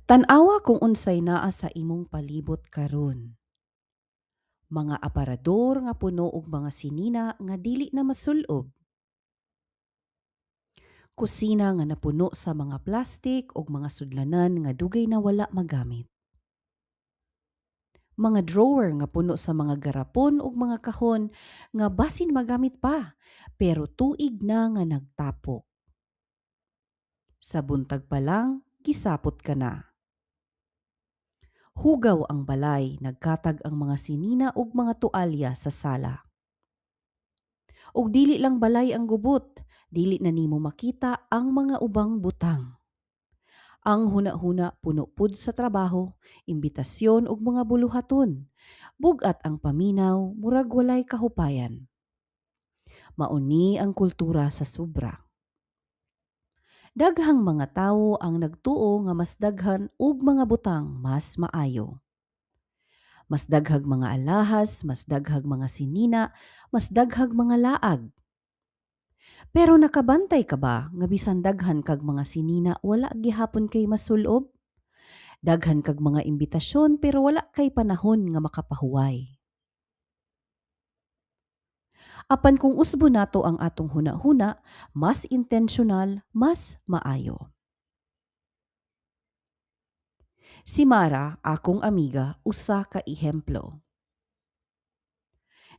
Tan-awa kung unsay naa sa imong palibot karon. Mga aparador nga puno og mga sinina nga dili na masulob. Kusina nga napuno sa mga plastic ug mga sudlanan nga dugay na wala magamit. Mga drawer nga puno sa mga garapon ug mga kahon nga basin magamit pa pero tuig na nga nagtapok. Sa buntag pa lang, gisapot ka na. Hugaw ang balay, nagkatag ang mga sinina ug mga tualya sa sala. Ug dili lang balay ang gubot, dili na nimo makita ang mga ubang butang. Ang huna-huna puno pud sa trabaho, imbitasyon ug mga buluhaton. Bug-at ang paminaw, murag walay kahupayan. Mao ni ang kultura sa sobra. Daghang mga tawo ang nagtuo nga mas daghan og mga butang, mas maayo. Mas daghag mga alahas, mas daghag mga sinina, mas daghag mga laag. Pero nakabantay ka ba nga bisan daghan kag mga sinina, wala gihapon kay masulob? Daghan kag mga imbitasyon pero wala kay panahon nga makapahuway. Apan kung usbo nato ang atong huna-huna, mas intentional, mas maayo. Si Mara, akong amiga, usa ka ehemplo.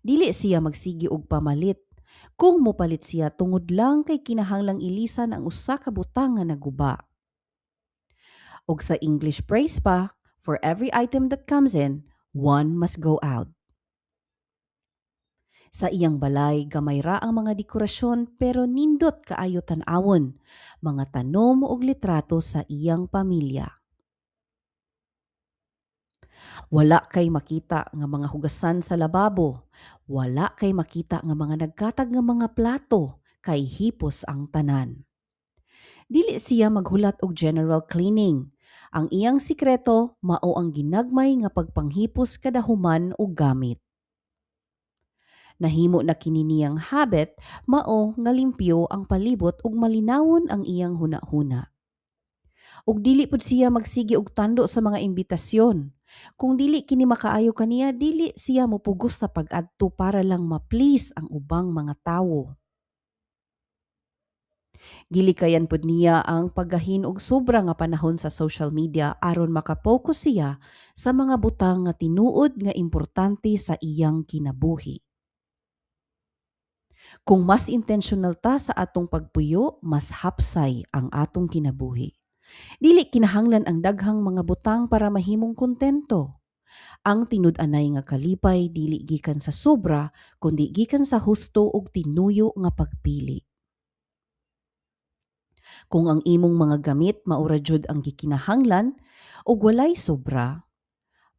Dili siya magsigi og pamalit. Kung mopalit siya, tungod lang kay kinahanglang ilisan ang usa ka butang nga naguba. Og sa English phrase pa, "For every item that comes in, one must go out." Sa iyang balay, gamay ra ang mga dekorasyon pero nindot kaayo tan-awon, mga tanom ug litrato sa iyang pamilya. Wala kay makita nga mga hugasan sa lababo, wala kay makita nga mga nagkatag nga mga plato kay hipos ang tanan. Dili siya maghulat og general cleaning. Ang iyang sikreto mao ang ginagmay nga pagpanghipos kada human og gamit. Nahimo na kini niyang habit, mao nga limpyo ang palibot ug malinawon ang iyang huna-huna. Ug dili pud siya magsige og tando sa mga imbitasyon. Kung dili kini makaayo kaniya, dili siya mopugos sa pag-adto para lang ma-please ang ubang mga tawo. Gilikayan pud niya ang paggahin og sobra nga panahon sa social media aron makapokus siya sa mga butang nga tinuod nga importante sa iyang kinabuhi. Kung mas intentional ta sa atong pagpuyo, mas hapsay ang atong kinabuhi. Dili kinahanglan ang daghang mga butang para mahimong kontento. Ang tinud-anay nga kalipay dili gikan sa sobra, kundi gikan sa husto ug tinuyo nga pagpili. Kung ang imong mga gamit mao ra jud ang gikinahanglan ug walay sobra,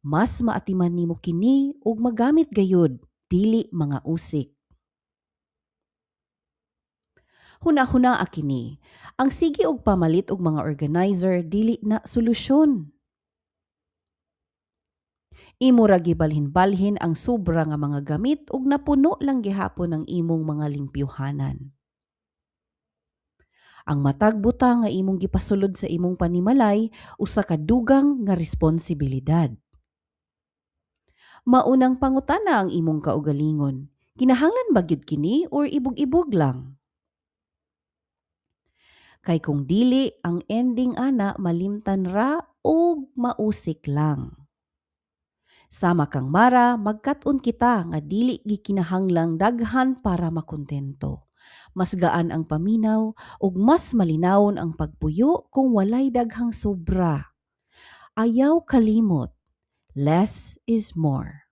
mas maatiman nimo kini ug magamit gayud, dili mga usik. Huna-hunaa kini, ang sige og pamalit og mga organizer dili na solusyon. Imo ra gibalhin-balhin ang sobra nga mga gamit ug napuno lang gihapon ang imong mga limpyuhanan. Ang matag butang nga imong gipasulod sa imong panimalay usa ka dugang nga responsibilidad. Maunang pangutana ang imong kaugalingon, kinahanglan ba gyud kini or ibog-ibog lang? Kay kung dili, ang ending ana malimtan ra og mausik lang. Sama kang Mara, magkat-on kita nga dili gikinahanglang daghan para makontento. Mas gaan ang paminaw ug mas malinawon ang pagpuyo kung walay daghang sobra. Ayaw kalimot. Less is more.